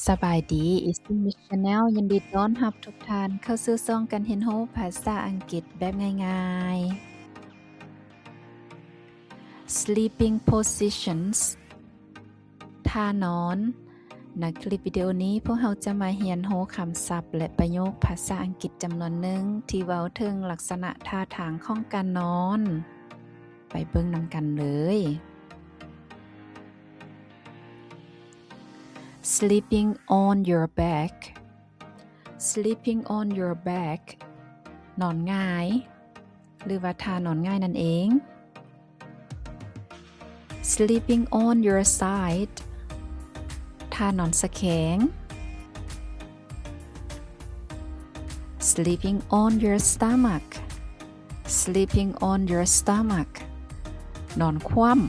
ສະບາຍດີ Easy English Channel ຍິນດີຕ້ອນຮັບທຸກທ່ານເຂົ້າສູ່ຊ່ອງການຮຽນຮູ້ພາສາອັງກິດແບບງ່າຍໆ. Sleeping positions ທ່ານອນ. ໃນຄລິບວິດີໂອນີ້ ພວກເຮົາຈະມາຮຽນຮູ້ຄຳສັບ ແລະ ປະໂຫຍກພາສາອັງກິດຈຳນວນໜຶ່ງ ທີ່ເວົ້າເຖິງລັກສະນະທ່າທາງຂອງການນອນ. ໄປເບິ່ງນຳກັນເລີຍ. Sleeping on your back. Sleeping on your back. ນອນຫງາຍ ຫຼືວ່າທ່ານອນຫງາຍນັ້ນເອງ. Sleeping on your side. ທ່ານອນສະແຂງ. Sleeping on your stomach. Sleeping on your stomach. ນອນຂວ້ຳ.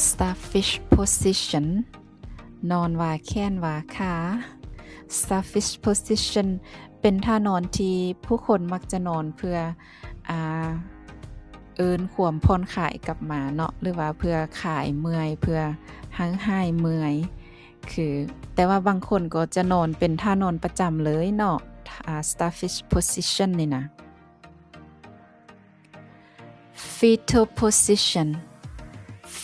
Starfish position. ນອນຫວ່າແຂນຫວ່າຂາ. Starfish position ເປັນທ່ານອນທີ່ຜູ້ຄົນມັກຈະນອນເພື່ອ ອາ ເອີ້ນຄວາມຜ່ອນຄາຍກັບມາເນາະ ຫຼືວ່າເພື່ອຄາຍເມື່ອຍ ເພື່ອໃຫ້ຫາຍເມື່ອຍ. ຄື ແຕ່ວ່າບາງຄົນກໍຈະນອນເປັນທ່ານອນປະຈຳເລີຍເນາະ ອາ Starfish position ນີ້ນະ. Fetal position.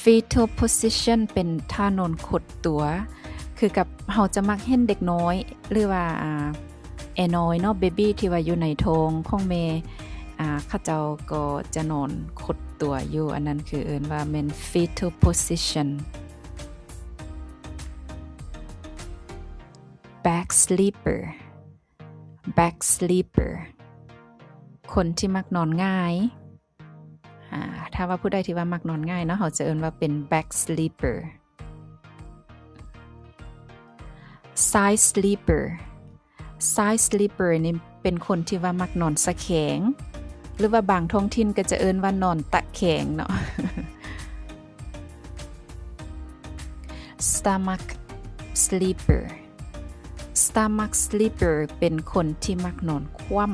Fetal position ເປັນທ່ານອນຄົດຕົວ ຄືກັບເຮົາຈະມັກເຫັນເດັກນ້ອຍ ຫຼືວ່າ ອາ ແອນ້ອຍເນາະ ເບບີ ທີ່ວ່າຢູ່ໃນທ້ອງຂອງແມ່ ອາ ເຂົາເຈົ້າກໍຈະນອນຄົດຕົວຢູ່ ອັນນັ້ນຄືເອີ້ນວ່າແມ່ນ fetal position. Back sleeper. Back sleeper ຄົນທີ່ມັກນອນຫງາຍ. ອາ ຖ້າວ່າຜູ້ໃດທີ່ວ່າມັກນອນຫງາຍເນາະ ເຮົາຈະເອີ້ນວ່າເປັນ back sleeper. Side sleeper. Side sleeper ນີ້ເປັນຄົນທີ່ວ່າມັກນອນສະແຂງ ຫຼືວ່າບາງທ້ອງຖິ່ນກໍຈະເອີ້ນວ່ານອນຕະແຄງເນາະ. Stomach sleeper. Stomach sleeper ເປັນຄົນທີ່ມັກນອນຂວ້ຳ.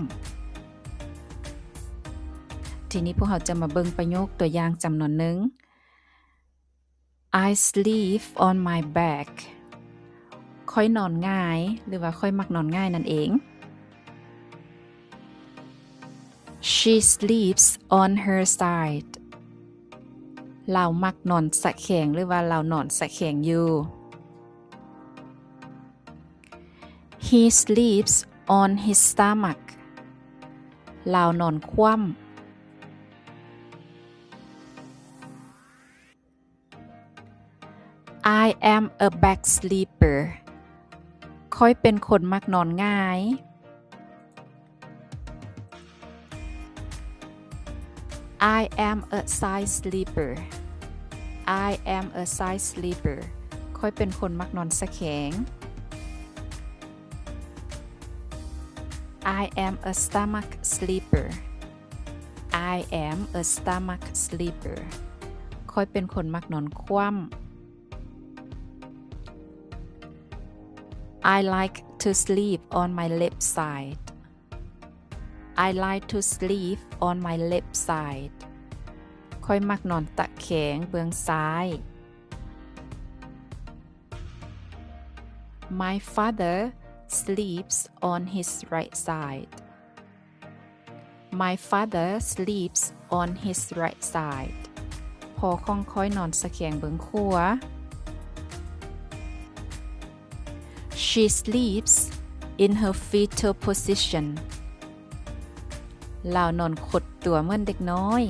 ທີນີ້ພວກເຮົາຈະມາເບິ່ງປະໂຫຍກຕົວຢ່າງຈຳນວນໜຶ່ງ. I sleep on my back. ຂ້ອຍນອນຫງາຍ ຫຼືວ່າຂ້ອຍມັກນອນຫງາຍນັ້ນເອງ. She sleeps on her side. ລາວມັກນອນສະແຂງ ຫຼືວ່າລາວນອນສະແຂງຢູ່. He sleeps on his stomach. ລາວນອນຂວ້ຳ. I am a back sleeper. ຂ້ອຍເປັນຄົນມັກນອນຫງາຍ. I am a side sleeper. I am a side sleeper. ຂ້ອຍເປັນຄົນມັກນອນສະແຂງ. I am a stomach sleeper. I am a stomach sleeper. ຂ້ອຍເປັນຄົນມັກນອນຂວ້ຳ. I like to sleep on my left side. I like to sleep on my left side. ຂ້ອຍມັກນອນຕະແຄງເບື້ອງຊ້າຍ. My father sleeps on his right side. My father sleeps on his right side. ພໍ່ຂອງຂ້ອຍນອນສະແຂງເບື້ອງຂວາ. She sleeps in her fetal position. ລາວນອນຄົດຕົວເໝືອນເດັກນ້ອຍ.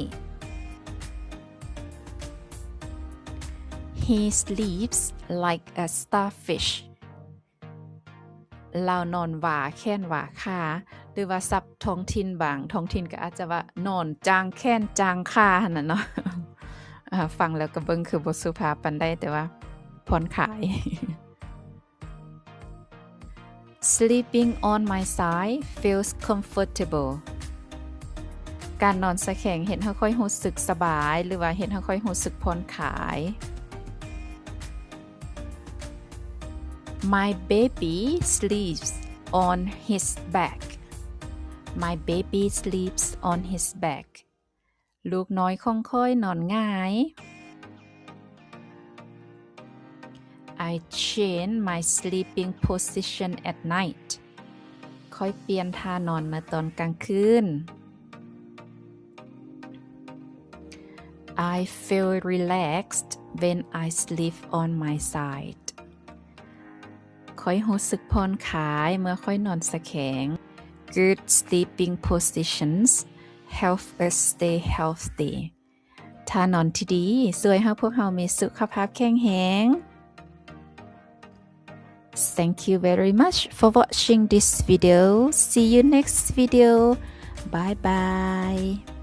He sleeps like a starfish. ລາວນອນຫວ່າແຂນຫວ່າຂາ ຫຼືວ່າສັບທ້ອງຖິ່ນ ບາງທ້ອງຖິ່ນກໍອາດຈະວ່ານອນຈ້າງແຂນຈ້າງຂາຫັ້ນນະເນາະ. ອາ ຟັງແລ້ວກໍເບິ່ງຄືບໍ່ສຸພາບປານໃດ ແຕ່ວ່າຜ່ອນຄາຍ. Sleeping on my side feels comfortable. ການນອນສະແຂງເຮັດໃຫ້ຂ້ອຍຮູ້ສຶກສະບາຍ ຫຼືວ່າເຮັດໃຫ້ຂ້ອຍຮູ້ສຶກຜ່ອນຄາຍ. My baby sleeps on his back. My baby sleeps on his back. ລູກນ້ອຍຂອງຂ້ອຍນອນຫງາຍ. I change my sleeping position at night. ຂ້ອຍປ່ຽນທ່ານອນໃນຕອນກາງຄືນ. I feel relaxed when I sleep on my side. ຂ້ອຍຮູ້ສຶກຜ່ອນຄາຍເມື່ອຂ້ອຍນອນສະແຄງ. Good sleeping positions help us stay healthy. ທ່ານອນທີ່ດີຊ່ວຍໃຫ້ພວກເຮົາມີສຸຂະພາບແຂງແຮງ. Thank you very much for watching this video. See you next video. Bye bye.